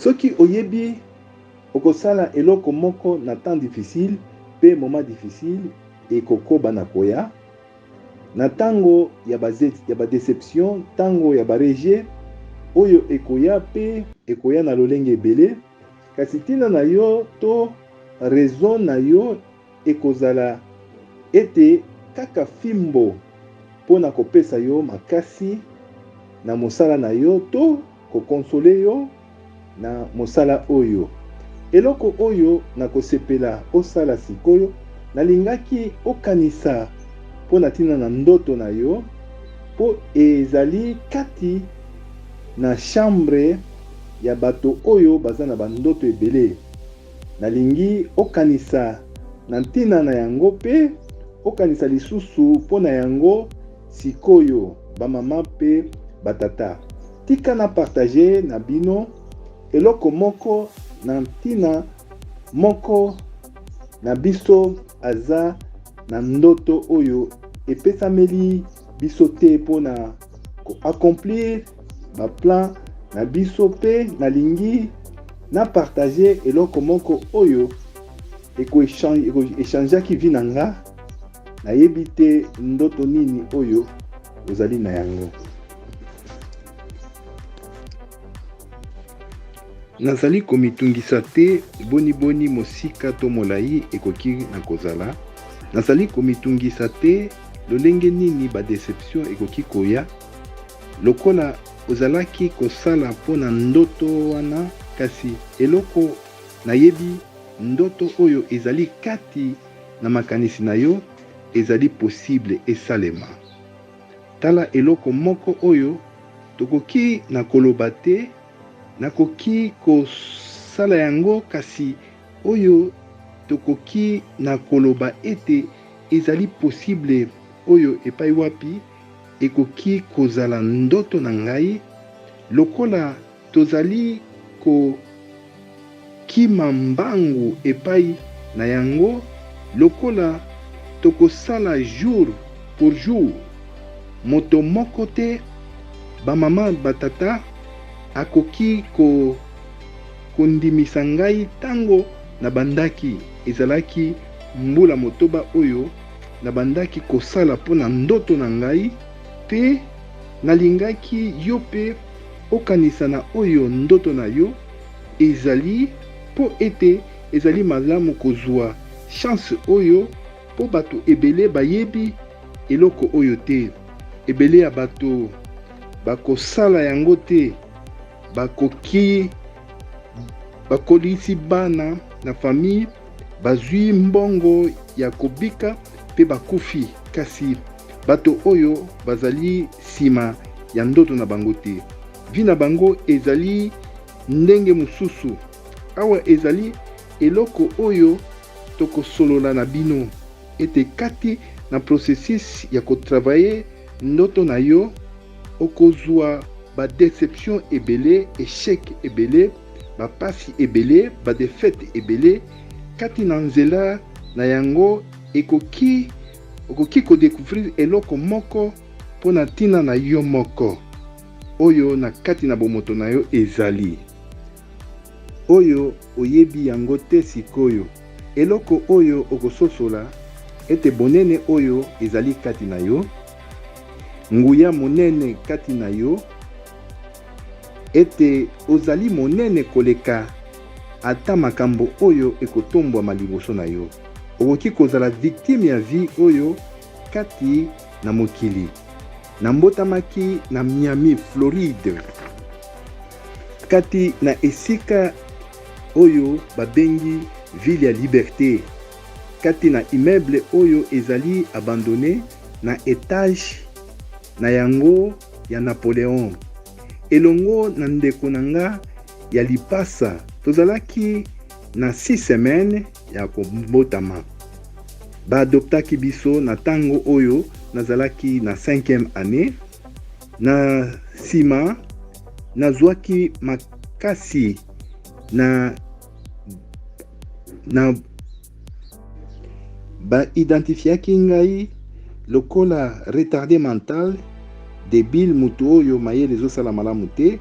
Soki oyebi okosala eloko moko na temps difficile pe moment difficile ekokoba na koya, na tango ya ba deception, tango ya ba rejet oyo ekoya pe ekoya na lolenge ebele, kasi tina na yo to raison na yo ekozala ete kaka fimbo mpo na kopesa yo makasi na mosala na yo to ko consoler yo na mosala oyo. Eloko oyo nakosepela osala sikoyo, nalingaki okanisa mpo na ntina na ndoto na yo, mpo ezali kati na chambre ya bato oyo baza na bandoto ebele. Nalingi okanisa na ntina na yango mpe okanisa lisusu mpo na yango sikoyo, bamama mpe batata. Tika na partager na bino eloko moko na ntina moko na biso aza na ndoto oyo epesameli biso te mpo na ko accomplir ba plan na biso mpe nalingi na partager eloko moko oyo eko echangeaki vie na nga. Nayebi te ndoto nini oyo ozali na yango. Nazali komitungisa te boniboni mosika to molai ekoki na kozala. Nazali komitungisa te lolenge nini ba deception ekoki koya. Lokola ozalaki kosala mpo na ndoto wana, kasi eloko nayebi, ndoto oyo ezali kati na makanisi na yo ezali possible esalema. Tala eloko moko oyo tokoki na koloba te, nakoki kosala yango, kasi oyo tokoki na koloba ete ezali possible oyo epai wapi ekoki kozala ndoto na ngai, lokola Tozali kokima mbangu epai na yango lokola tokosala jour pour jour. Moto moko te, ba mama ba tata, akoki ko kondimisa ngai tango nabandaki, ezalaki mbula motoba oyo nabandaki kosala mpo na ndoto na ngai, pe nalingaki yo pe Okanisa na oyo ndoto na yo ezali mpo ete ezali malamu kozua chance oyo mpo bato ebele bayebi eloko oyo te. Ebele ya bato bakosala yango te. Bakoki bakolisi bana na famille, bazui mbongo ya kobika mpe bakufi kasi Bato oyo bazali sima ya ndoto na bango te. Vie na bango ezali ndenge mosusu. Awa ezali eloko oyo tokosolola na bino, ete kati na processus ya ko travailler ndoto na yo, okozua ba deceptions ebele, echecs ebele, ba pasi ebele, ba defaites ebele kati na nzela na yango ekoki Okoki ko decouvrir eloko moko mpo na ntina na yo moko, oyo na kati na bomoto na yo ezali, oyo oyebi yango te sikoyo, eloko oyo okososola ete bonene oyo ezali kati na yo, nguya monene kati na yo, ete ozali monene koleka ata makambo oyo ekotombwama liboso na yo. Okoki kozala victime ya vie oyo kati na mokili. Nambotamaki na Miami, Floride, kati na esika oyo babengi ville ya liberte, kati na immeuble oyo ezali abandonne na etage na yango ya Napoleon. Elongo na ndeko na nga ya lipasa, tozalaki na six semaines ya kobotama. Ba adoptaki biso na tango oyo nazalaki na cinquième annee. Na sima, nazuaki makasi na na Ba identifiaki ngai lokola retarde mental, debile, mutu oyo mayele ezosala malamu te.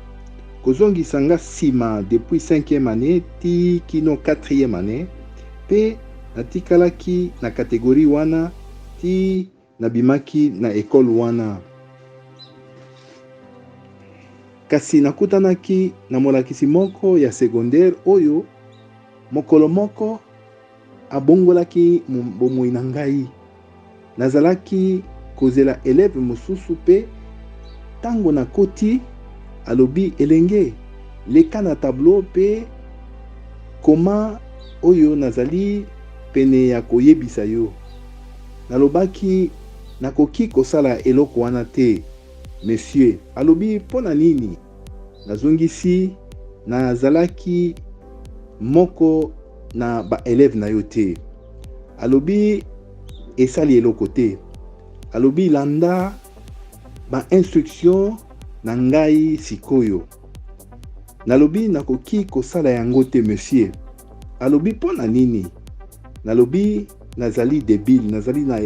kozongisa nga sima depuis cinquième annee ti kino quatrième annee pe natikalaki na categorie wana ti nabimaki na ecole wana. Kasi nakutanaki na molakisi moko ya secondaire oyo mokolo moko abongolaki bomoi na ngai. Nazalaki kozela elève mosusu mpe ntango nakoti, alobi, Elenge, leka na tableau mpe koma oyo nazali pene ya koyebisa yo. Nalobaki, Nakoki kosala eloko wana te, monsieur. Alobi, Mpo na nini? Nazongisi, Nazalaki moko na ba elèves na yo te. Alobi, Esali eloko te. Alobi, Landa ba instructions na ngai sikoyo. Nalobi, Nakoki kosala yango te, monsieur. Alobi, Mpo na nini? Nalobi, Nazali debile, nazali na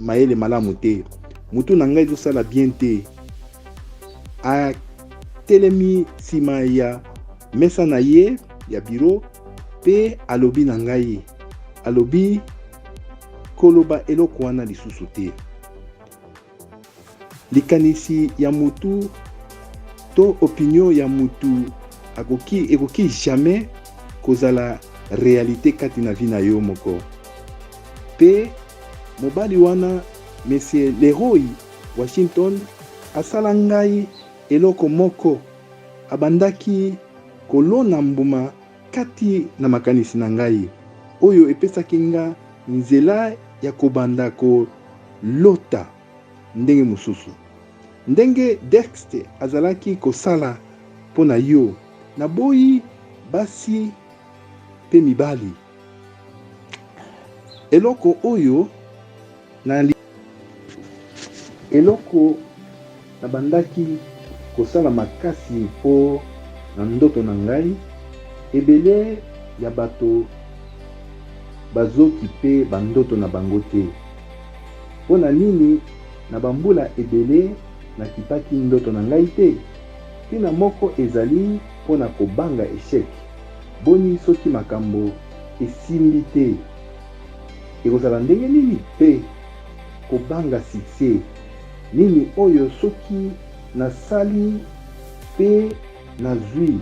mayele malamu te. Mutu na ngai ezosala bien te. Atelemi nsima ya mesa na ye ya biro mpe alobi na ngai, alobi, Koloba eloko wana lisusu te. Likanisi ya mutu to opinion ya mutu akoki ekoki jamais kozala realite kati na vie na yo moko. Pe mobali wana monsieur Leroy Washington asala ngai eloko moko, abandaki kolona mbuma kati na makanisi na ngai, oyo epesaki nga nzela ya kobanda kolota ndenge mosusu. Ndenge Dexter azalaki kosala mpo na yo, naboyi basi mpe mibali. Eloko oyo na. Eloko nabandaki kosala makasi mpo na ndoto na ngai, ebele ya bato bazokipe ba ndoto na bango te. Mpo na nini na bambula ebele nakipaki ndoto na ngai te? Ntina moko ezali mpo na kobanga echec. Boni soki makambo esimbi te? Ekozala ndenge nini? Mpe kobanga succès. Nini oyo soki nasali mpe nazui?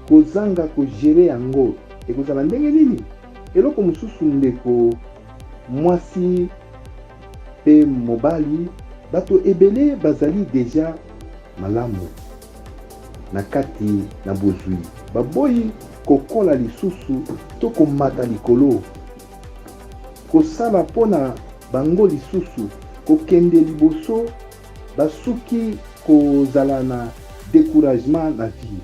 Kozanga ko gerer yango ekozala ndenge nini? Eloko mosusu ndeko mwasi mpe mobali, bato ebele bazali dejà malamu na kati na bozwi, baboyi kokola lisusu to komata likolo, kosala mpo na bango lisusu kokende liboso, basuki kozala na decouragement na vie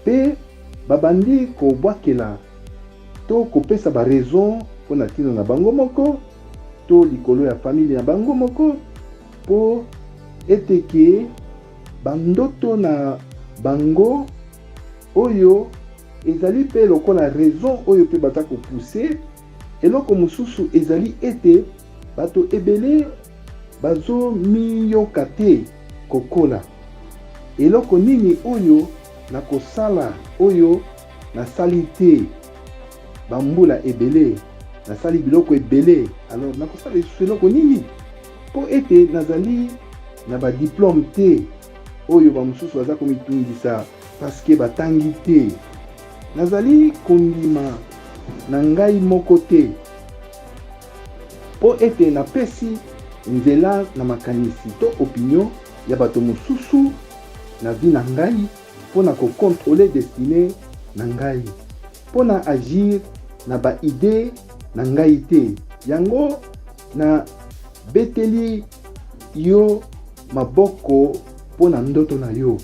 mpe babandi kobwakela to kopesa ba raison mpo na ntina na bango moko to likolo ya famille na bango moko mpo ete ke bandoto na bango oyo ezali mpe lokola raison oyo mpe baza kopousse. Eloko mosusu ezali ete bato ebele bazomiyoka te kokola. Eloko nini oyo nakosala oyo nasali te bambula ebele? Nasali biloko ebele, alors nakosala lisusu eloko nini? Mpo ete nazali na ba diplome te oyo bamosusu baza komitungisa parceke batangi te. Nazali kondima na ngai moko te mpo ete napesi nzela na makanisi to opinion ya bato mosusu na vie na ngai mpo na ko controler destinee na ngai, mpo na agir na ba idees na ngai te. Yango na beteli yo maboko mpo na ndoto na yo.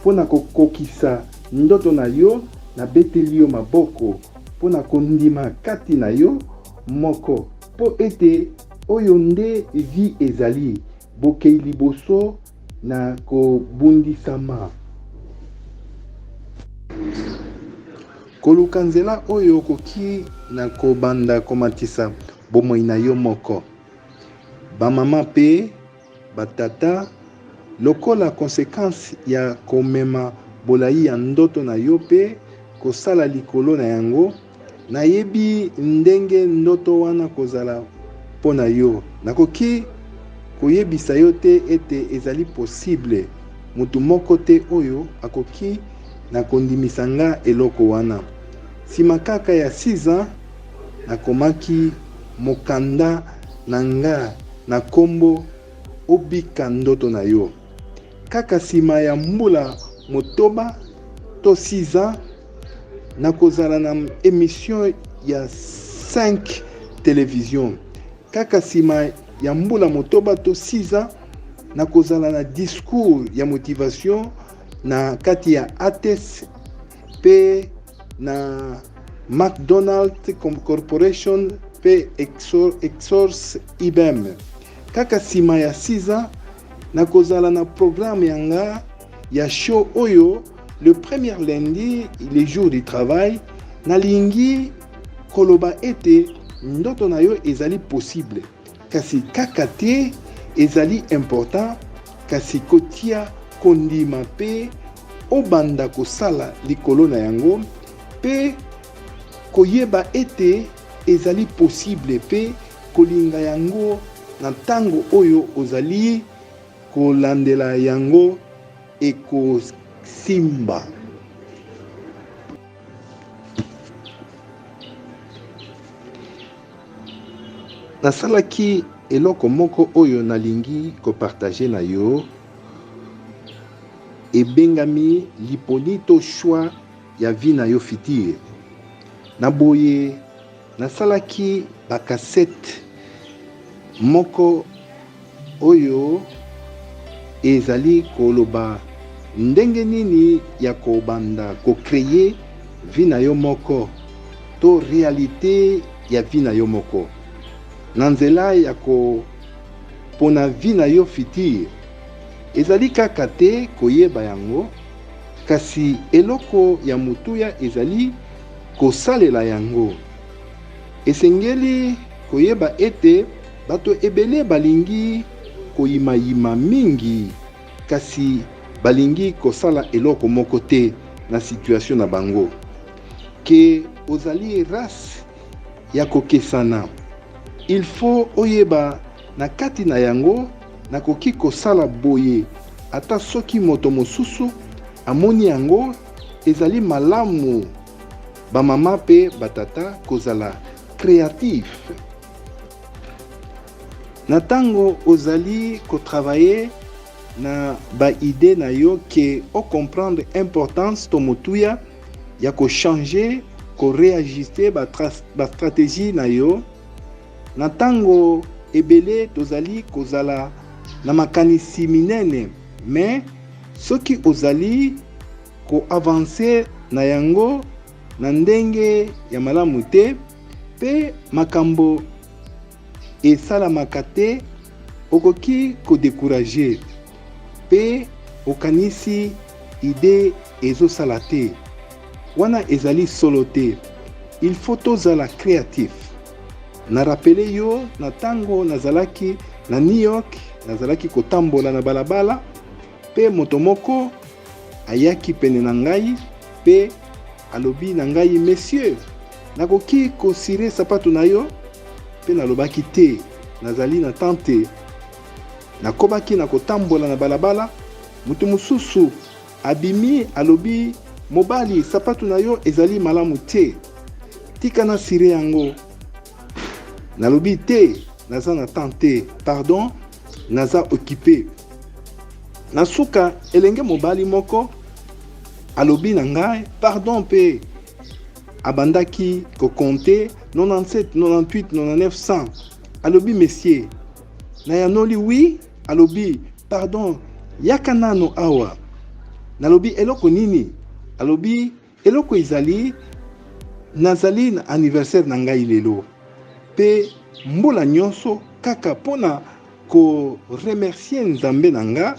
Mpo na kokokisa ndoto na yo, nabeteli yo maboko mpo na kondima kati na yo moko, mpo ete oyo nde vie ezali, bokei liboso na kobundisama. Koluka nzela oyo okoki na kobanda komatisa bomoi na yo moko. Bamama mpe batata. Lokola consequence ya komema bolayi ya ndoto na yo pe kosala likolo na yango, nayebi ndenge ndoto wana kozala mpo na yo. Nakoki koyebisa yo te ete ezali possible, mutu moko te oyo akoki na kondimisa nga eloko wana. Sima kaka ya 6 ans, nakomaki mokanda na nga na kombo Obika ndoto na yo. Kaka sima ya mbula motoba to 6 ans, nakozala na emission ya 5 television. Kaka sima ya mbula motoba to 6 ans, nakozala na discours ya motivation na kati ya ATS pe na McDonald Corporation pe Exors IBM. Kaka sima ya 6 ans, nakozala na programme ya nga ya show oyo le premier lundi, le jour du travail. Nalingi koloba ete ndoto na yo ezali possible, kasi kaka te ezali important, kasi kotia kondima pe obanda kosala likolo na yango pe koyeba ete ezali possible pe kolinga yango na ntango oyo ozali kolandela yango ekosimba. Nasalaki eloko moko oyo nalingi kopartage na yo, ebengami liponi to choix ya vie na yo future. Na boye nasalaki ba cassette moko oyo ezali koloba ndenge nini ya kobanda ko creer vie na yo moko to realite ya vie na yo moko na nzela ya kopona vie na yo future. Ezali kaka te koyeba yango, kasi eloko ya motuya ezali kosalela yango. Esengeli koyeba ete bato ebele balingi koyimayima mingi, kasi balingi kosala eloko moko te na situation na bango. Ke ozali race ya kokesana, il faut oyeba na kati na yango nakoki kosala boye ata soki moto mosusu amoni yango ezali malamu. Ba mama pe ba tata kozala creatif na tango ozali ko travailler na ba idee na yo ke o comprendre importance to motuya ya ko changer, ko reajuster ba strategie na yo. Na tango ebele tozali kozala na makanisi minene mais soki ozali ko avancer na yango na ndenge ya malamu te pe makambo esalamaka te, okoki ko decourager pe okanisi idee ezosala te. Wana ezali solo te. Il faut tozala creatif. Na rappeler yo na tango nazalaki na New York, nazalaki kotambola na balabala pe moto moko ayaki pene na ngai pe alobi na ngai, Monsieur, nakoki ko cirer sapato na yo? Pe nalobaki, Te, nazali na temps te. Nakobaki na kotambola na balabala, moto mosusu abimi, alobi, Mobali, sapato na yo ezali malamu te. Tika na cirer yango. Nalobi, Te, naza na temps te. Pardon, naza occupe. Na suka, elenge mobali moko alobi na ngai pardon mpe abandaki ko compter 97, 98, 99, 100. Alobi monsieur, nayanoli oui. Alobi pardon, yaka nano awa. Nalobi eloko nini? Alobi eloko ezali, nazali na anniversaire na ngai lelo mpe mbula nyonso kaka mpo na ko remercier Nzambe na nga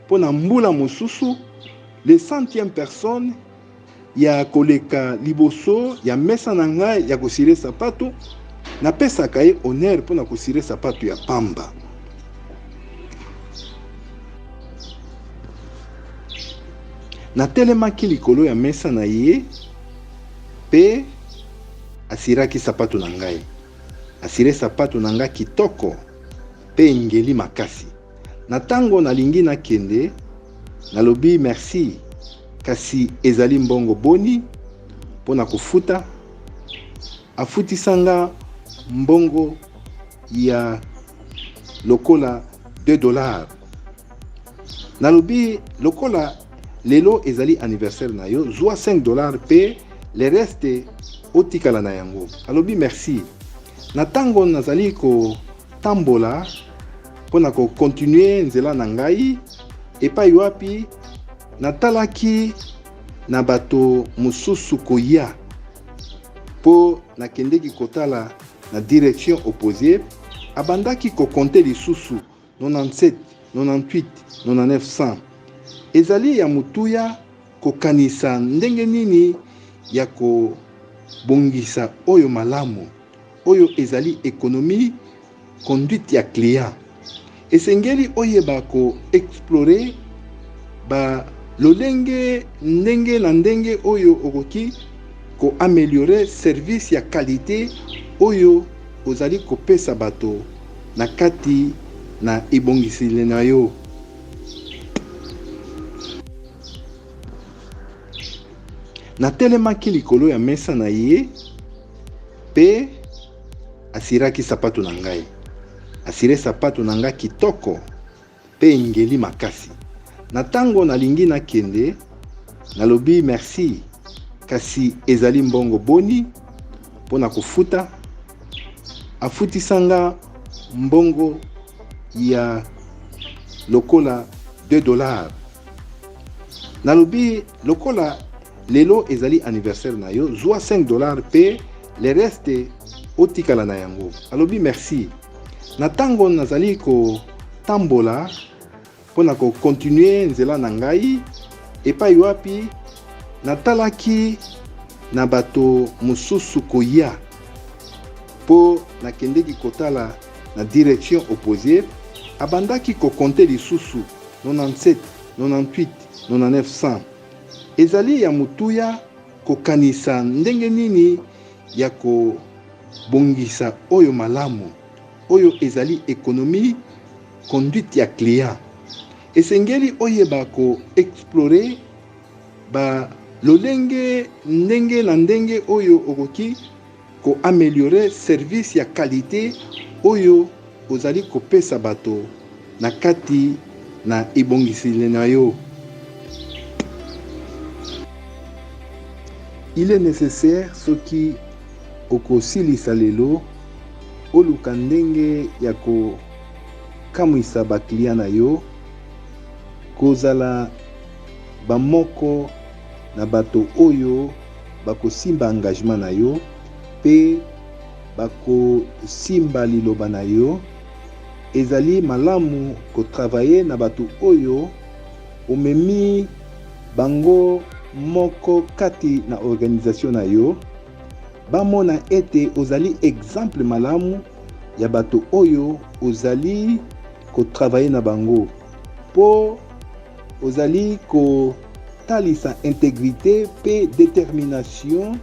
mpo na mbula mosusu, le centième personne ya koleka liboso ya mesa na ngai ya kosire sapato, napesaka ye honneur mpo na kosire sapato ya pamba. Natelemaki likolo ya mesa na ye mpe asiraki sapato na ngai. Asire sapato na ngai kitoko mpe engeli makasi. Na ntango nalingi nakende, nalobi merci, kasi ezali mbongo boni mpo na kofuta? Afutisa nga mbongo ya lokola 2 dollars. Nalobi, lokola lelo ezali anniversaire na yo, zwa 5 dollars mpe le reste otikala na yango. Alobi merci. Na ntango nazali kotambola mpo na kocontinuer nzela na ngai, epai wapi natalaki na bato mosusu koya, mpo nakendeki kotala na direction opposée, abandaki kocompter lisusu 97, 98, 99, 100. Ezali ya motuya kokanisa ndenge nini ya kobongisa oyo malamu, oyo ezali économie conduite ya client. Esengeli oyeba koexplorer ba lolenge ndenge na ndenge oyo okoki koaméliorer service ya qualité oyo ozali kopesa bato na kati na ebongiseli na yo. Natelemaki likolo ya mesa na ye mpe asiraki sapato na ngai. Asire sapato na ngai kitoko mpe engeli makasi. Na ntango nalingi nakende, nalobi merci, kasi ezali mbongo boni mpo na kofuta? Afutisa nga mbongo ya lokola 2 dollars. Nalobi, lokola lelo ezali anniversaire na yo, zwa 5 dollars mpe le reste otikala na yango. Alobi merci. Na ntango nazali kotambola mpo na kocontinuer nzela na ngai, epai wapi natalaki na bato mosusu koya, mpo nakendeki kotala na direction opposée, abandaki kocompter lisusu 97, 98, 99, 100. Ezali ya motuya kokanisa ndenge nini ya kobongisa oyo malamu, oyo ezali économie conduite ya client. Esengeli oyeba koexplorer ba lolenge ndenge na ndenge oyo okoki koaméliorer service ya qualité oyo ozali kopesa bato na kati na ebongiseli na yo. Il est nécessaire, soki okosilisa lelo, oluka ndenge ya kokamwisa baclient na yo, kozala bamoko na bato oyo bakosimba engagement na yo mpe bakosimba liloba na yo. Ezali malamu kotravailler na bato oyo omemi bango moko kati na organisation na yo, bamona ete ozali exemple malamu ya bato oyo ozali kotravailler na bango, mpo ozali kotalisa intégrité mpe détermination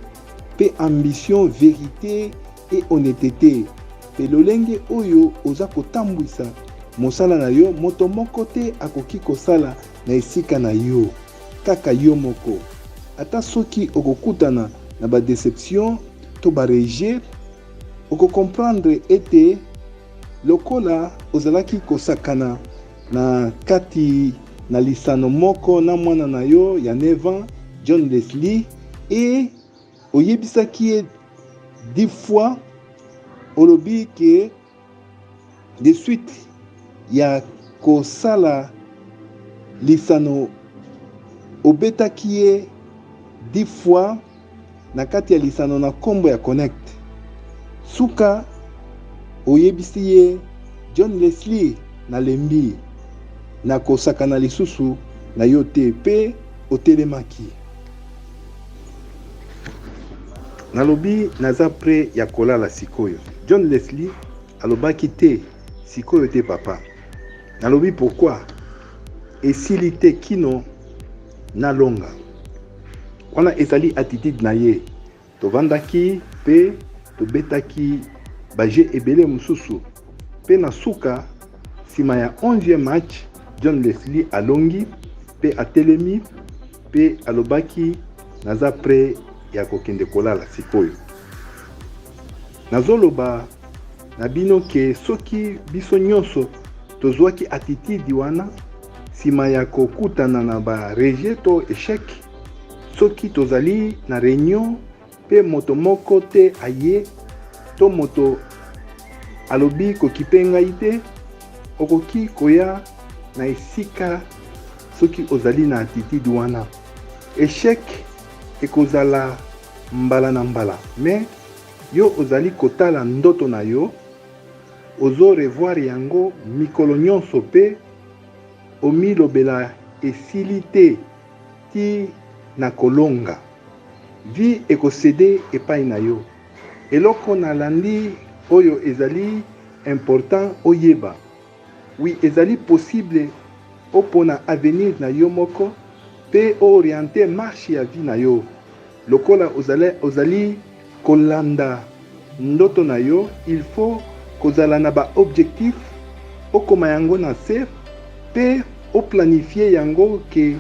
mpe ambition, vérité et honnêteté, mpe lolenge oyo oza kotambwisa mosala na yo, moto moko te akoki kosala na esika na yo, kaka yo moko. Ata soki okokutana na badéception to barejet, okocomprendre ete lokola ozalaki kosakana na kati na lisano moko na mwana na yo ya 9 ans, John Leslie, e oyebisaki ye 10 fois, olobi ke de suite ya kosala lisano, obetaki ye 10 fois na kati ya lisano na nkombo ya Connect. Suka oyebisi ye: "John Leslie, nalembi, nakosakana lisusu na yo te," mpe otelemaki. Nalobi naza prêt ya kolala sikoyo. John Leslie alobaki: "Te, sikoyo te, papa." Nalobi: "Pourquoi?" Esili te kino. nalonga. Wana ezali attitude na ye. Tovandaki mpe tobetaki ba jeux ebele mosusu mpe na suka, sima ya onzième match, John Leslie alongi mpe atelemi mpe alobaki naza près ya kokende kolala sikoyo. Nazoloba na bino ke soki biso nyonso tozwaki attitude wana sima ya kokutana na ba rejet to echec, soki tozali na reunion mpe moto moko te aye to moto alobi kokipe ngai te, okoki koya na esika soki ozali na attitude wana. Echec ekozala mbala na mbala mais yo ozali kotala ndoto na yo, ozo revoir yango mikolo nyonso mpe omilobela esili te ti na kolonga. Vie eko ceder epai na yo. Eloko nalandi oyo ezali important oyeba. Oui ezali possible opona avenir na yo moko pe o orienter marche ya vie na yo lokola ozali kolanda ndoto na yo il faut kozala na ba objectifs okoma yango na se pe o planifier yango ke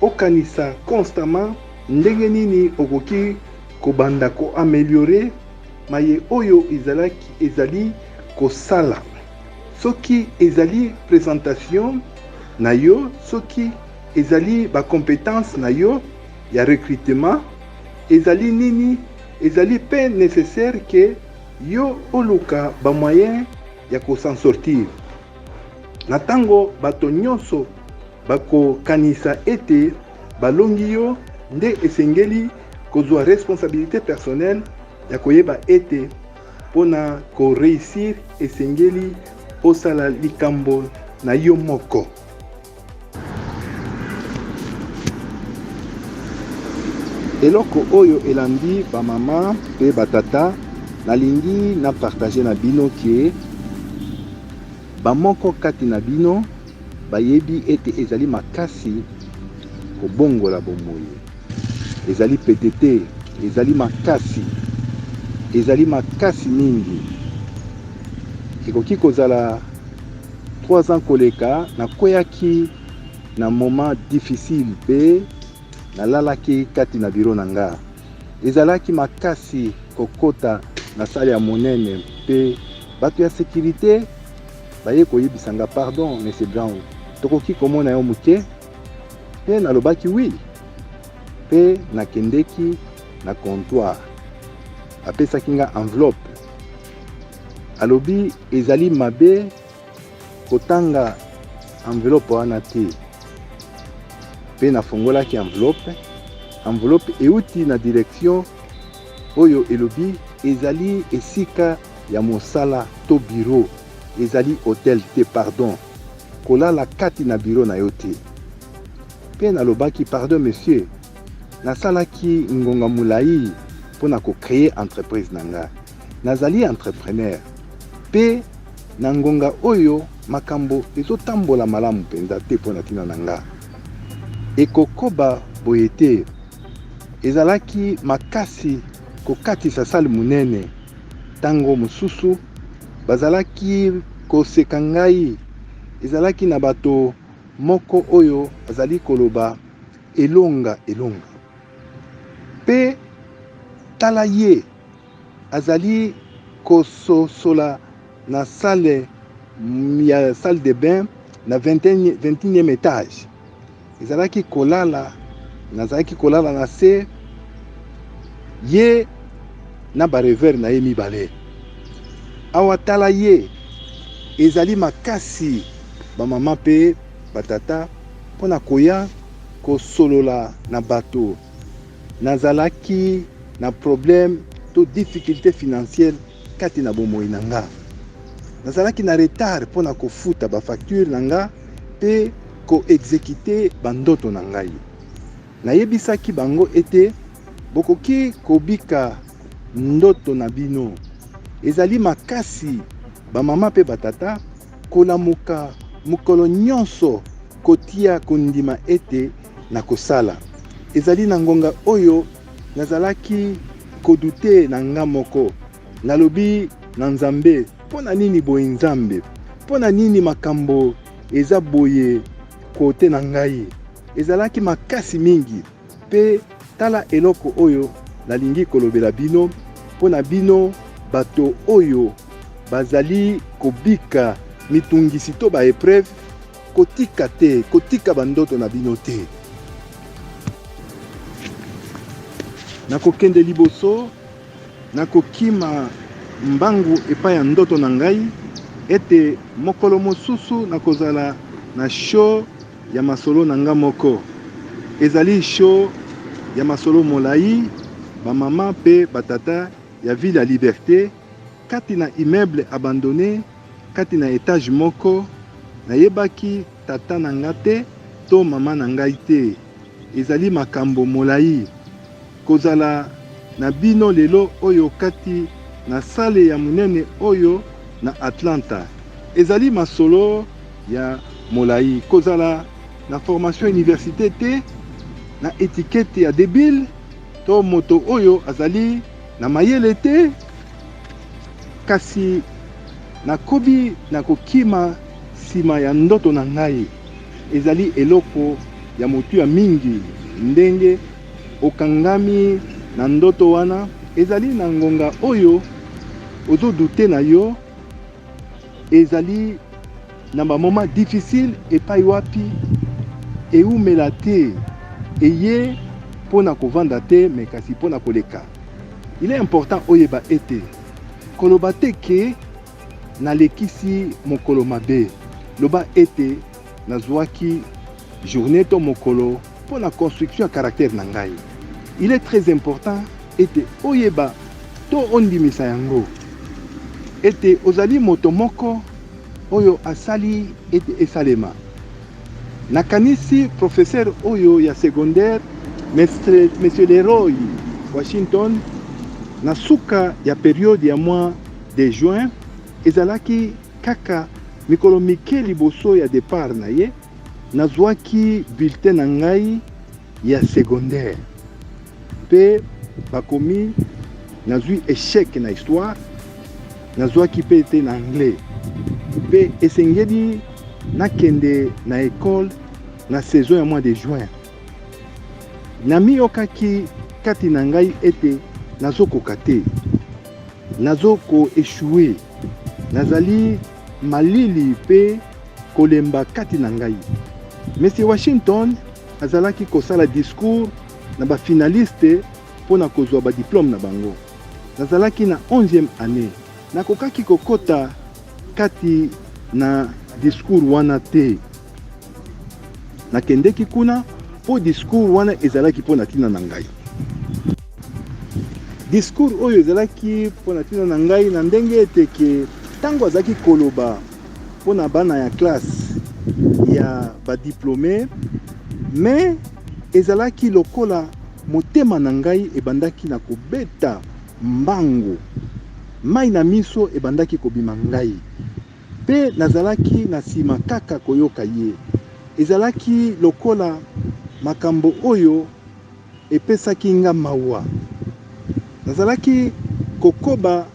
okanisa constamment ndenge nini okoki kobanda ko ameliorer maye oyo ezalaki ezali kosala soki ezali presentation na yo soki ezali ba competences na yo ya recrutement ezali nini ezali pe necessaire que yo oluka ba moyens ya ko s'en sortir na tango bato nionso bakokanisa ete balongi yo nde esengeli kozua responsabilite personnelle ya koyeba ete mpo na ko reussir esengeli osala likambo na yo moko. Eloko oyo elandi ba mama mpe ba tata nalingi na partager na bino ke bamoko kati na bino bayebi ete ezali makasi kobongola bomoyi. Ezali pete te, ezali makasi, ezali makasi mingi. Ekoki kozala 3 ans koleka, nakweyaki na moment difficile mpe nalalaki kati na bureau na nga. Ezalaki makasi kokota na salle ya monene mpe bato ya securite baye koyebisa nga, Pardon, Monsieur Brown, tokoki komona yo moke? Mpe nalobaki oui, mpe nakendeki na comptoir. Apesaki nga enveloppe. Alobi ezali mabe kotanga enveloppe wana te. Mpe nafongolaki enveloppe. Enveloppe euti na direction oyo elobi ezali esika ya mosala to bureau, ezali hotel te, pardon. Kolala kati na bureau na yo te. Mpe nalobaki, Pardon, monsieur, nasalaki ngonga molai mpo na ko creer entreprise na nga. Nazali entrepreneur. Mpe na ngonga oyo, makambo ezotambola malamu mpenza te mpo na ntina na nga. Ekokoba boye te. Ezalaki makasi kokatisa salle monene. Ntango mosusu bazalaki koseka ngai. Ezalaki na bato moko oyo azali koloba elonga elonga. Mpe tala ye azali kososola na salle ya salle de bain na 21e etage. Ezalaki kolala, nazalaki kolala na se, ye na ba revers na ye mibale. Awa tala ye, ezali makasi ba mama pe ba tata mpo na koya kosolola na bato. Nazalaki na problème to difficulte financière kati na bomoi na nga. Nazalaki na retard mpo na kofuta ba factures na nga mpe ko executer ba ndoto na ngai. Nayebisaki bango ete bokoki kobika ndoto na bino. Ezali makasi ba mama mpe ba tata kolamuka mokolo nyonso kotia kondima ete. na kosala. Ezali na ngonga oyo nazalaki ko douter na nga moko. Nalobi na Nzambe, mpo na nini boye Nzambe? Mpo na nini makambo eza boye kote na ngai? Ezalaki makasi mingi. Mpe tala eloko oyo nalingi kolobela bino, mpo na bino bato oyo bazali kobika mitungisi to ba epreuves, kotika te, kotika ba ndoto na bino te. Nakokende liboso, nakokima mbangu epai ya ndoto na ngai, ete mokolo mosusu nakozala na show ya masolo na nga moko. Ezali show ya masolo molayi, ba mama mpe ba tata ya ville ya Liberte, kati na immeuble abandonne, kati na etage moko. Nayebaki tata na nga te to mama na ngai te. Ezali makambo molayi. Kozala na bino lelo oyo kati na salle ya monene oyo na Atlanta, ezali masolo ya molayi. Kozala na formation universite te, na etiquette ya debile to moto oyo azali na mayele te, kasi nakobi na kokima sima ya ndoto na ngai. Ezali eloko ya motuya mingi ndenge okangami na ndoto wana. Ezali na ngonga oyo ozo douter na yo. Ezali na ba moments difficiles epai wapi ewumela te, eye mpo na kovanda te mais kasi mpo na koleka. Il est important oyeba ete koloba te que nalekisi mokolo mabe, loba ete nazuaki journee to mokolo mpo na construction ya caractère na ngai. Il est très important ete oyeba to ondimisa yango ete ozali moto moko oyo asali ete esalema. Nakanisi professeur oyo ya secondaire, Monsieur Leroy Washington, na suka ya periode ya mois de juin, ezalaki kaka mikolo mike liboso ya depart na ye, nazuaki bulletin na ngai ya secondaire mpe bakomi nazui echec na histoire, nazuaki mpe te na anglais mpe esengeli nakende na ecole na saison ya mois de juin. Namiyokaki kati na ngai ete nazokoka te, nazo ko echouer, nazali malili mpe kolemba kati na ngai. Monsieur Washington azalaki kosala discours na ba finalistes mpo na kozwa ba diplomes na bango. Nazalaki na onzième annee. Nakokaki kokota kati na discours wana te. Nakendeki kuna mpo discours wana ezalaki mpo na ntina na ngai. Discours oyo ezalaki mpo na ntina na ngai na ndenge ete ke ntango azalaki koloba mpo na bana ya classe ya ba diplomes, mais ezalaki lokola motema na ngai ebandaki na kobeta mbangu, mayi na miso ebandaki kobima ngai, mpe nazalaki na sima kaka koyoka ye. Ezalaki lokola makambo oyo epesaki nga mawa. Nazalaki kokoba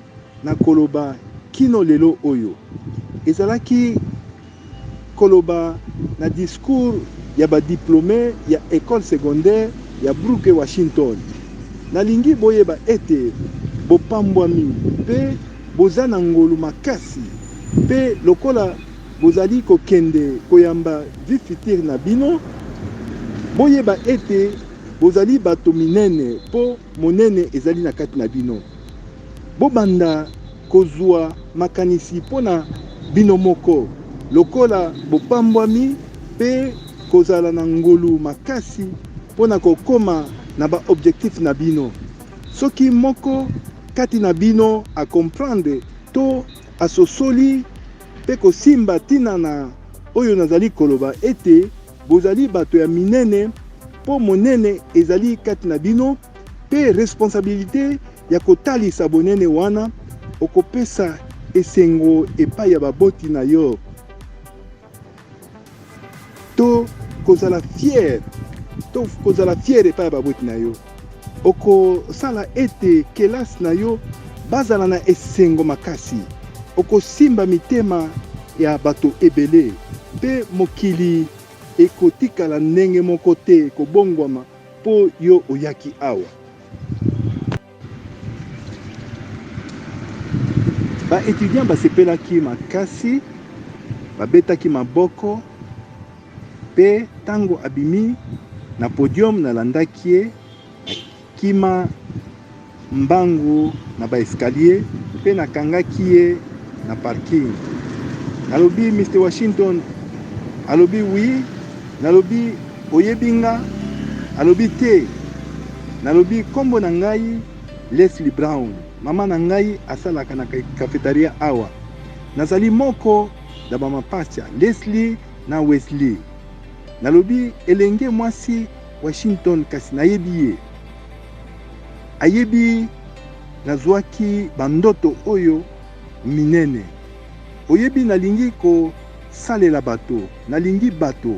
na koloba kino lelo oyo. Ezalaki koloba na discours ya ba diplomes ya ecole secondaire ya Brooke Washington. Nalingi boyeba ete bopambwami mpe boza na ngolu makasi, mpe lokola bozali kokende koyamba vie future na bino, boyeba ete bozali bato minene mpo monene ezali na kati na bino. Bobanda kozua makanisi mpo na bino moko lokola bopambwami mpe kozala na ngolu makasi mpo na kokoma na ba objectifs na bino. Soki moko kati na bino a comprendre to asosoli mpe kosimba ntina na oyo nazali koloba ete bozali bato ya minene mpo monene ezali kati na bino mpe responsabilite ya kotalisa bonene wana, okopesa esengo epai ya baboti na yo to kozala fier. to kozala fiere epai ya baboti na yo. Okosala ete kelasi na yo bazala na esengo makasi. Okosimba mitema ya bato ebele, mpe mokili ekotikala ndenge moko te, ekobongwama mpo yo oyaki awa. Ba etudiants basepelaki makasi, babetaki maboko mpe ntango abimi na podium nalandaki ye nakima mbangu na ba escalier mpe nakangaki ye na parking. Nalobi Mister Washington, alobi oui, nalobi oyebi nga? Alobi te. Nalobi kombo na ngai Leslie Brown, mama na ngai asalaka na cafetaria awa. Nazali moko na ba mapacha Leslie na Wesley. Nalobi elenge mwasi Washington kasi nayebi ye. Ayebi nazwaki ba ndoto oyo minene. Oyebi nalingi kosalela bato, nalingi bato.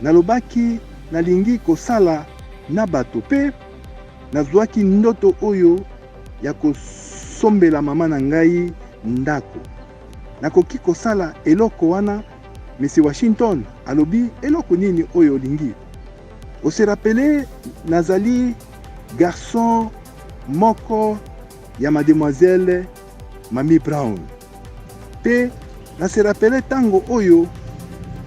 Nalobaki nalingi kosala na bato pe nazuaki ndoto oyo ya kosombela mama na ngai ndako. Nakoki kosala eloko wana, Monsieur Washington? Alobi, eloko nini oyo olingi? O se rappeler nazali garçon moko ya mademoiselle Mamie Brown. Pe na se rappeler tango oyo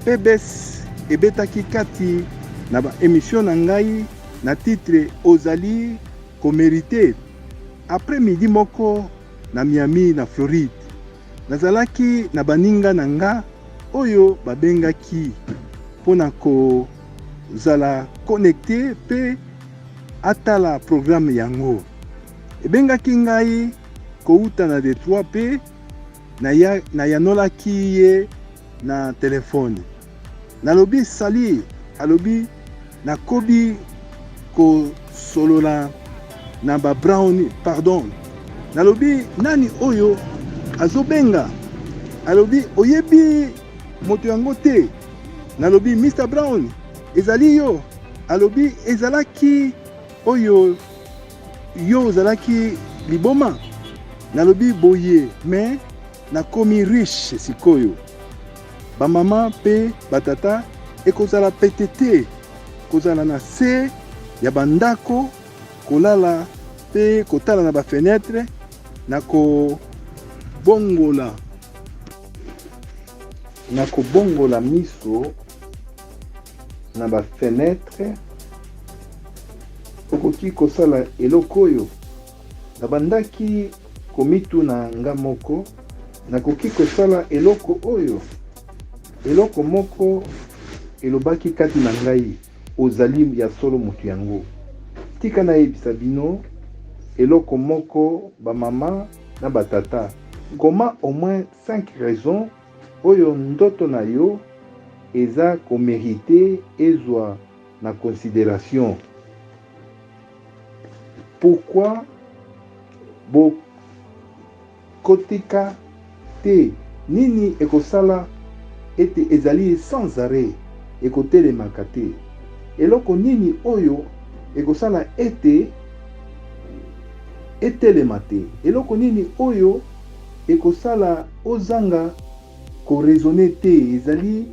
PBS ebetaki kati na ba emissions na ngai na titre Ozali ko meriter. Après midi moko na Miami na Floride, nazalaki na baninga na nga oyo babengaki mpo na kozala connecte pe atala programme yango. Ebengaki ngai kowuta na Detroit mpe nayanolaki ye na telefone. Nalobi, Sally, alobi, nakobi kosolola na ba Brown, pardon. Nalobi, nani oyo azobenga? Alobi, oyebi moto yango te? Nalobi, Mister Brown, ezali yo? Alobi, ezalaki oyo Yo ozalaki liboma? Nalobi boye mais nakomi riche sikoyo. Ba mama pe ba tata ekozala pete te kozala na se ya ba ndako kolala pe kotala na ba fenetre na kobongola na kobongola miso na ba fenetre okoki kosala eloko oyo? Nabandaki komituna nga moko, Nakoki kosala eloko oyo? Eloko moko elobaki kati na ngai, Ozali ya solo moto yango. Tika nayebisa bino eloko moko, bamama na batata, koma au moins cinq raisons oyo ndoto na yo eza ko meriter ezwa na consideration. Pourquoi bokotika te? Nini ekosala ete ezali sans arret, ekotelemaka te? Eloko nini oyo ekosala ete etelema te? Eloko nini oyo ekosala ozanga ko raisonner te? Ezali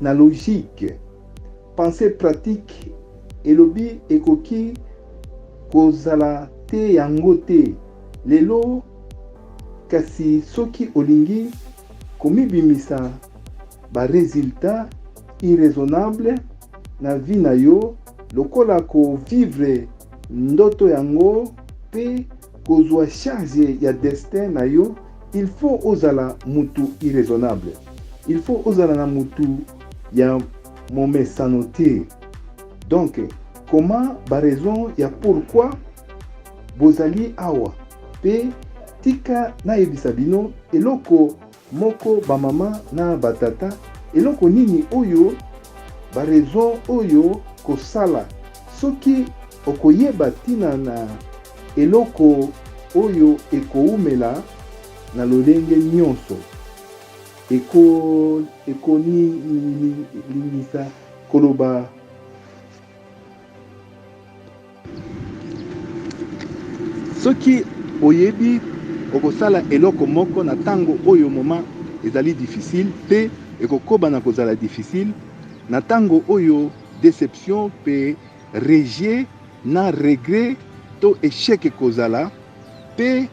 na logique. Pensee pratique elobi ekoki kozala te yango te lelo kasi soki olingi komibimisa ba resultats irraisonnables na vie na yo lokola ko vivre ndoto yango pe kozua charge ya destin na yo il faut ozala mutu irraisonnable il faut ozala na mutu ya momesano te donc koma ba raison ya pourquoi bozali awa pe tika nayebisa bino eloko moko ba mama na ba tata eloko nini oyo ba raison oyo kosala soki okoyeba tina na eloko oyo ekoumela na lolenge nionso eko ekonilingisa koloba. Soki oyebi okosala eloko moko na ntango oyo moment ezali difficile mpe ekokoba na kozala difficile, na ntango oyo deception mpe rejet na regret to echec ekozala mpe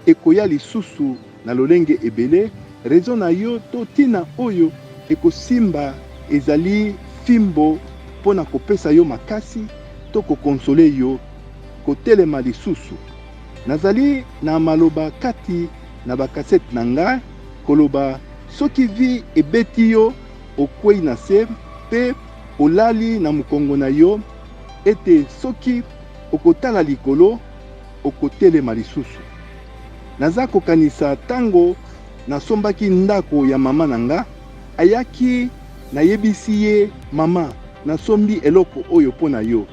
ekoya lisusu na lolenge ebele, raison na yo to ntina oyo ekosimba ezali fimbo mpo na kopesa yo makasi to ko consoler yo kotelema lisusu. Nazali na maloba kati na ba cassette na ngai koloba soki vie ebeti yo okwei na se mpe olali na mokongo na yo ete soki okotala likolo okotelema lisusu. Naza kokanisa tango nasombaki ndako ya mama na nga, ayaki nayebisi ye mama nasombi eloko oyo mpo na yo.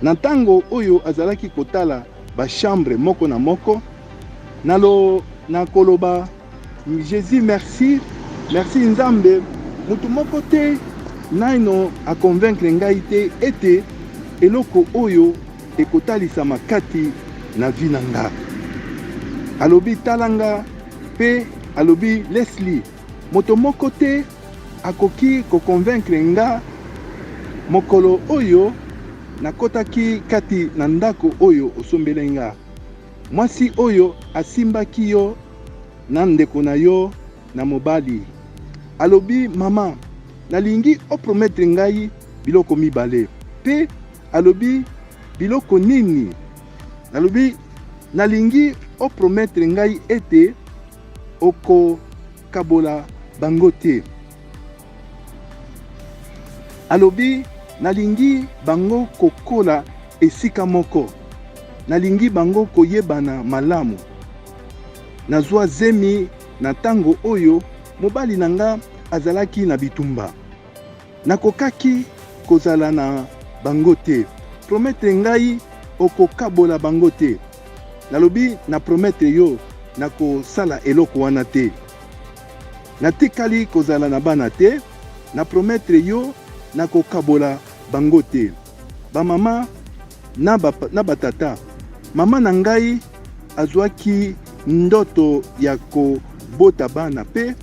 Na ntango oyo azalaki kotala ba chambre moko na moko, na lo na koloba Jesus merci, merci Nzambe, moto moko te naino a convaincre ngai te ete eloko oyo ekotalisama kati na vie na nga. Alobi tala nga pe alobi Leslie, moto moko te akoki ko convaincre nga mokolo oyo nakotaki kati na ndako oyo osombele nga. Mwasi oyo asimbaki yo na ndeko na yo na mobali alobi mama nalingi o promettre ngai biloko mibale pe alobi biloko nini? Nalobi nalingi o promettre ngai ete oko kabola bango te. Alobi, Nalingi bango kokola esika moko. Nalingi bango koyebana malamu. Nazwa zemi na ntango oyo mobali na nga azalaki na bitumba. Nakokaki kozala na bango te. Promettre ngai okokabola bango te. Nalobi na promettre yo nakosala eloko wana te. Natikali kozala na bana te. Na promettre yo nakokabola bango te. Ba mama na ba, na ba tata. Mama na ngai azwaki ndoto ya kobota bana pe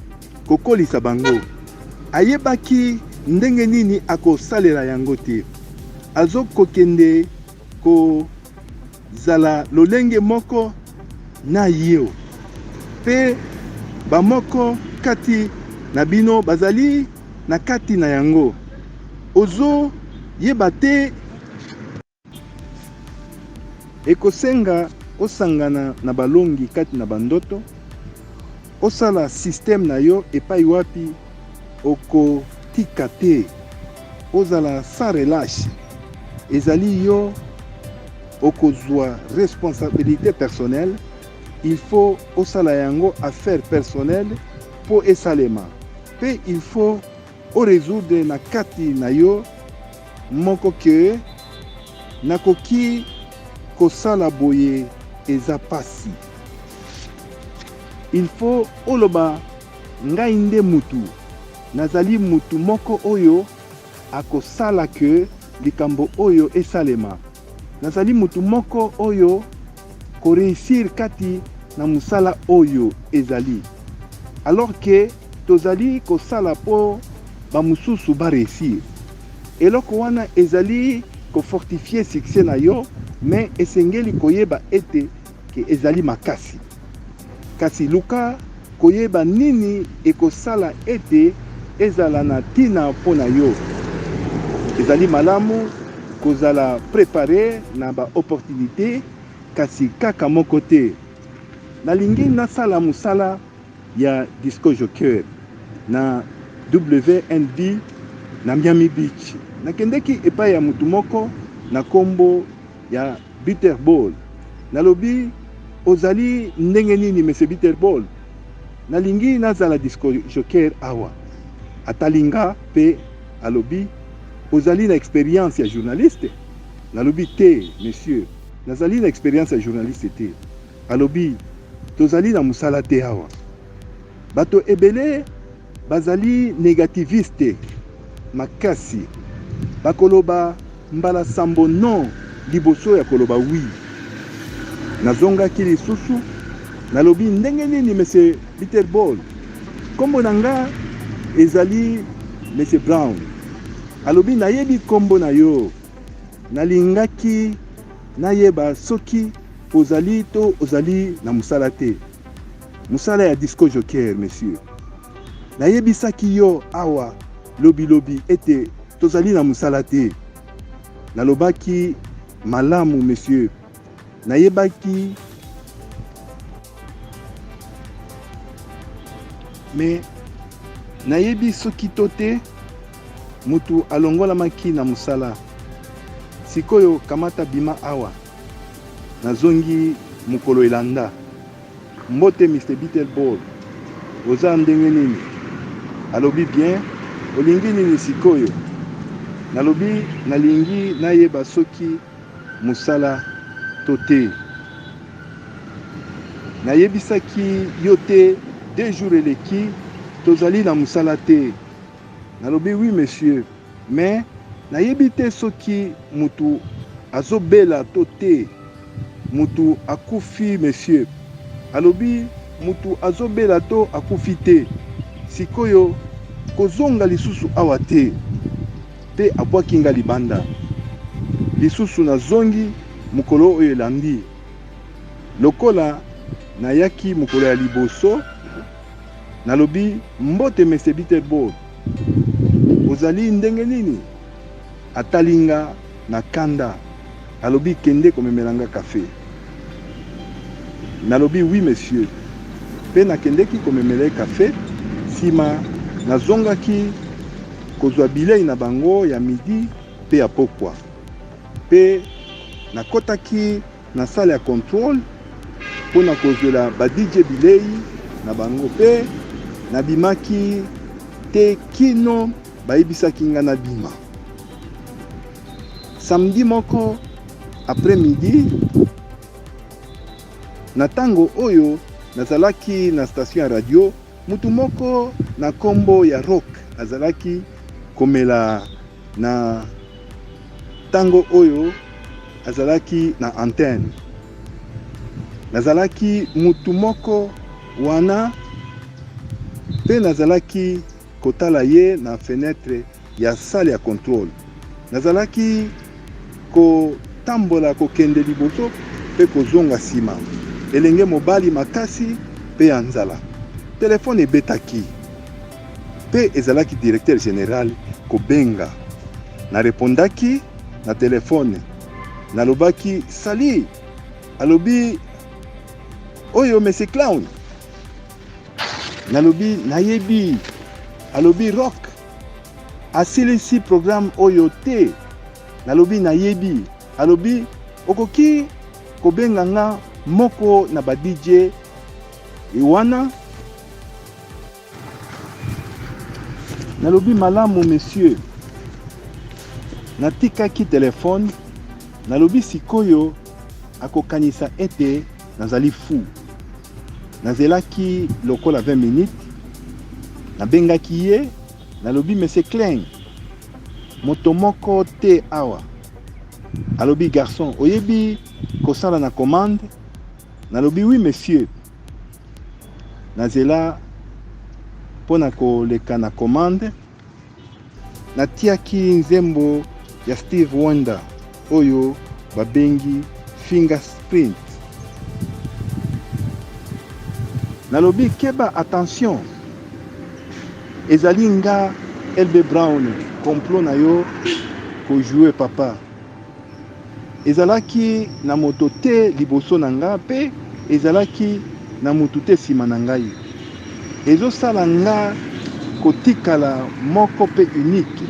kokolisa bango. Ayebaki ndenge nini akosalela yango te. Azokokende kozala lolenge moko na yo. Pe bamoko kati na bino bazali na kati na yango. Ozo yeba te. Ekosenga osangana na balongi kati na bandoto, osala système na yo epai wapi okotika te, ozala sans relache. Ezali yo okozua responsabilite personnelle, il faut osala yango affaire personnelle mpo esalema, mpe il faut o resoudre na kati na yo moko que nakoki kosala boye eza pasi. Il faut oloba ngai nde mutu, nazali mutu moko oyo akosala que likambo oyo esalema. Nazali mutu moko oyo ko reussir kati na musala oyo ezali alors que tozali kosala po ba mususu ba reussir. Eloko wana ezali ko fortifier succès na yo mais esengeli koyeba ete que ezali makasi. Kasi luka koyeba nini ekosala ete ezala na ntina mpo na yo. Ezali malamu kozala preparer na ba opportunites, kasi kaka moko te. Nalingi nasala mosala ya disco jockey na WNB na Miami Beach. Nakendeki epai ya moto moko na nkombo ya Butterball. Nalobi, Ozali ndenge nini, Monsieur Butterball? Nalingi nazala disc-jockey awa. Atali nga pe alobi, Ozali na experience ya journaliste? Nalobi, Te, monsieur, nazali na experience ya journaliste te. Alobi, Tozali na mosala te awa. Bato ebele bazali negativiste makasi. Bakoloba mbala sambo non liboso ya koloba oui. Nazongaki lisusu, nalobi, Ndenge nini, Monsieur Butterball? Nkombo na nga ezali Monsieur Brown. Alobi, Nayebi nkombo na yo. Nalingaki nayeba soki ozali to ozali na mosala te. Mosala ya disco joker, monsieur. Nayebisaki yo awa lobilobi ete tozali na mosala te. Nalobaki, Malamu, monsieur. Nayebaki. Mais nayebi soki to te mutu alongolamaki na mosala. Sikoyo kamata bima awa. Nazongi mokolo elanda. Mbote Mister Bittleball. Oza ndenge nini? Alobi bien. Olingi nini sikoyo? Nalobi nalingi nayeba soki mosala to te. Nayebisaki yo te deux jours eleki tozali na mosala te. Nalobi oui monsieur mais nayebi te soki mutu azobela to te. Mutu akufi monsieur. Alobi mutu azobela to akufi te. Sikoyo kozonga lisusu awa te. Pe abwaki nga libanda. Lisusu nazongi mokolo oyo elandi. Lokola nayaki mokolo ya liboso, nalobi, Mbote, Monsieur Bittleball. Ozali ndenge nini? Atali nga na kanda. Alobi, Kende komemela nga kafe. Nalobi, Oui, monsieur. Pe nakendeki komemela ye kafe. Sima nazongaki kozwa bilei na bango ya midi pe ya pokwa. Pe nakotaki na salle ya controle mpo na kozwela ba DJ bilei na bango, pe nabimaki te kino bayebisaki nga nabima. Samedi moko après midi, na tango oyo nazalaki na station ya radio, mutu moko na kombo ya Rock azalaki komela na tango oyo azalaki na antenne. Nazalaki mutu moko wana pe nazalaki kotala ye na fenetre ya salle ya controle. Nazalaki kotambola kokende liboso pe kozonga sima, elenge mobali makasi pe ya nzala. Telefone ebetaki pe ezalaki directeur general kobenga. Na repondaki na telefone, nalobaki, Salut! Alobi, Oyo Monsieur Clown? Nalobi, Nayebi. Alobi, Rock asilisi programme oyo te. Nalobi, Nayebi. Alobi, Okoki kobenga nga moko na ba DJ wana? Nalobi, Malamu, monsieur. Natikaki telefone. Nalobi, Sikoyo akokanisa ete nazali fou. Nazelaki lokola 20 minutes. Nabengaki ye, nalobi, Monsieur Klein, moto moko te awa. Alobi, Garçon, oyebi kosala na commande? Nalobi, Oui, monsieur. Nazela mpo na koleka na commande. Natiaki nzembo ya Steve Wonder oyo babengi Fingerprint. Nalobi, Keba, attention! Ezali nga LB Brown, complot na yo ko jouer papa. Ezalaki na moto te liboso na nga mpe ezalaki na mutu te sima na ngai. Ezosala nga kotikala moko mpe unique.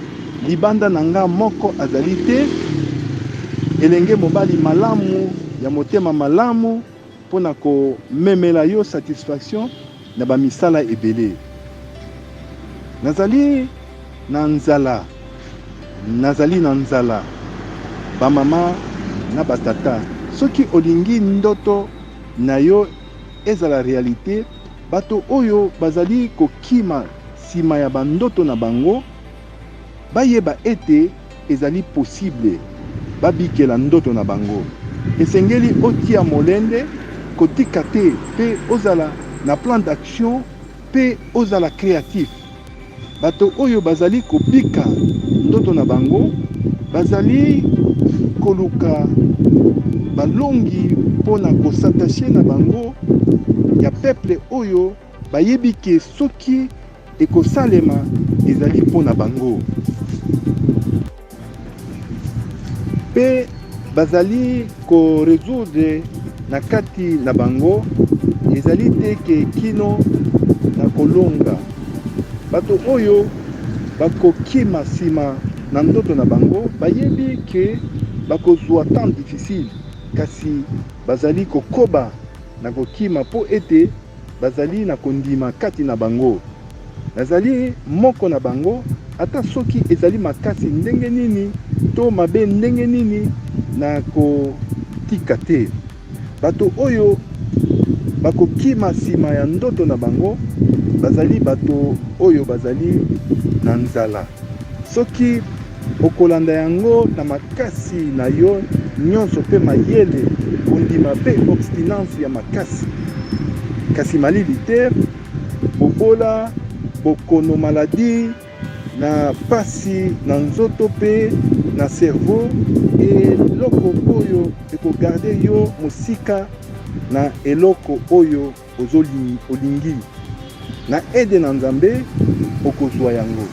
Libanda na nga moko azali te, elenge mobali malamu ya motema malamu mpo na komemela yo satisfaction na ba misala ebele. Nazali na nzala, nazali na nzala, ba mama na ba tata. Soki olingi ndoto na yo ezala realite, bato oyo bazali kokima sima ya ba ndoto na bango, bayeba ete ezali possible babikela ndoto na bango. Esengeli otia molende, kotika te mpe ozala na plan d'action mpe ozala creatif. Bato oyo bazali kobika ndoto na bango bazali koluka balongi mpo na ko s'attacher na bango ya peuple oyo bayebi ke soki ekosalema ezali mpo na bango. Mpe bazali ko resoudre na kati na bango, ezali te ke kino na kolonga. Bato oyo bakokima nsima na ndoto na bango bayebi ke bakozua temps difficile, kasi bazali kokoba na kokima mpo ete bazali na kondima kati na bango. Nazali moko na bango, ata soki ezali makasi ndenge nini to mabe ndenge nini, nakotika te. Bato oyo bakokima nsima ya ndoto na bango bazali bato oyo bazali na nzala. Soki okolanda yango na makasi na yo nyonso mpe mayele, kondima mpe obstinance ya makasi, kasi malili te, bobola, bokono maladie, na pasi na nzoto mpe na cerveau, eloko oyo eko garder yo mosika na eloko oyo olingi. Na aide na Nzambe, okozua yango.